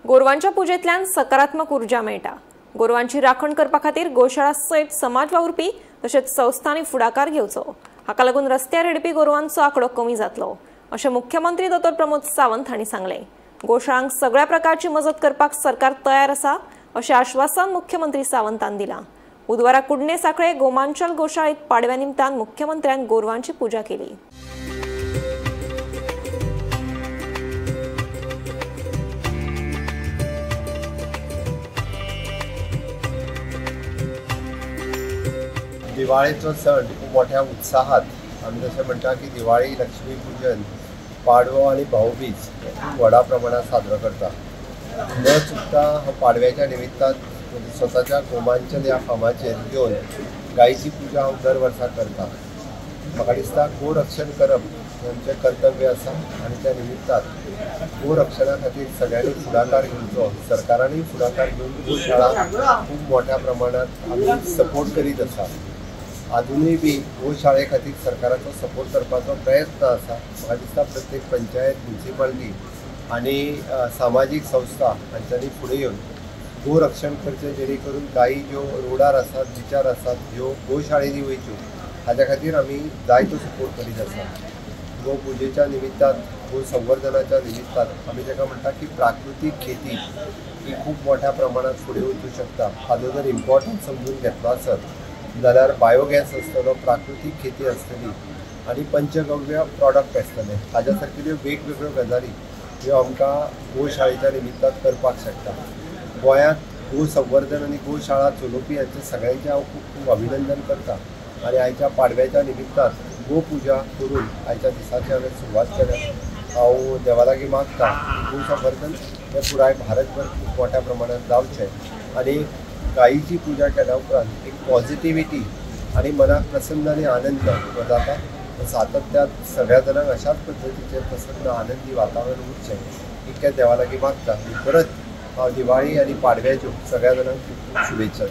गोरवांच्या पुजेंतल्यान सकारात्मक उर्जा मेळटा। गोरवांची राखण करपा खातीर गोशाळा सयत समाज वावुरपी तशेंच संस्थांनी फुडाकार घेवचो। हाका लागून रस्त्यार हेडपी गोरवांचो आंकडो कमी जातलो अशें मुख्यमंत्री दोतोर प्रमोद सावंत हांणी सांगलें। गोशाळांक सगळ्या प्रकारची मजत करपाक सरकार तयार आसा अशें आश्वासन मुख्यमंत्री सावंतान दिलां। बुधवारा कुडणे साखळे गोमांचल गोशाळेत पाडव्या निमतान मुख्यमंत्र्यान गोरवांची पूजा केली। दिवाळेचो सण खूब मोठ्या उत्साहात आमी जशें म्हणटा की दिवाळी, लक्ष्मी पूजन, पाडवो आनी भाऊबीज खूब व्हडा प्रमाणात साजरो करता। न चुकता हांव पाडव्याच्या निमित्तान म्हणजे स्वताच्या गोमांचल ह्या फार्माचेर येवन गायची पुजा हांव दर वर्सा करता। म्हाका दिसता गोरक्षण करप हें आमचें कर्तव्य आसा आनी त्या निमित्तान गोरक्षणा खातीर सगळ्यांनी फुडाकार घेवचो, सरकारानूय फुडाकार घेवन गोशाळा खूब मोठ्या प्रमाणात आमी सपोर्ट करीत आसा। आजुनूय बी गोशाळे खातीर सरकाराचो सपोर्ट करपाचो प्रयत्न आसा। म्हाका दिसता प्रत्येक पंचायत, म्युनिसिपालिटी आनी सामाजीक संस्था हांच्यांनी फुडें येवन गोरक्षण करचें, जेणे करून गायी ज्यो रोडार आसात, बिचार आसात, ज्यो गोशाळेंनी वयच्यो हाज्या खातीर आमी जायतो सपोर्ट करीत आसा। गोपुजेच्या निमित्तान, गो संवर्धनाच्या निमित्तान आमी ताका म्हणटा की प्राकृतीक खेती ही खूब मोठ्या प्रमाणात फुडें वचूं शकता। हाजो जर इम्पॉर्टन्स समजून घेतलो आसत जाल्यार बायोगॅस आसतलो, प्राकृतीक खेती आसतली आनी पंचगव्य प्रॉडक्ट आसतले। हाज्या सारकिल्ल्यो वेगवेगळ्यो गजाली ह्यो आमकां गोशाळेच्या निमित्तान करपाक शकता। गोंयांत गो संवर्धन आनी गोशाळा चलोवपी हांचें सगळ्यांचें हांव खूब खूब अभिनंदन करता आनी आयच्या पाडव्याच्या निमित्तान गोपुजा करून आयच्या दिसाची हांवें सुरवात केल्या। हांव देवा लागीं मागता की गो संवर्धन हें पुराय भारतभर खूब मोठ्या प्रमाणात जावचें आनी गायीची पूजा केल्या उपरांत एक पॉझिटिविटी आनी मनाक प्रसन्न आनी आनंद हो जाता। सातत्यात सगळ्या जाणांक अशाच पद्दतीचें प्रसन्न आनंदी वातावरण उरचें इतकें देवा लागीं मागता। आनी परत हांव दिवाळी आनी पाडव्याच्यो सगळ्या जाणांक खूब खूब शुभेच्छा दिता।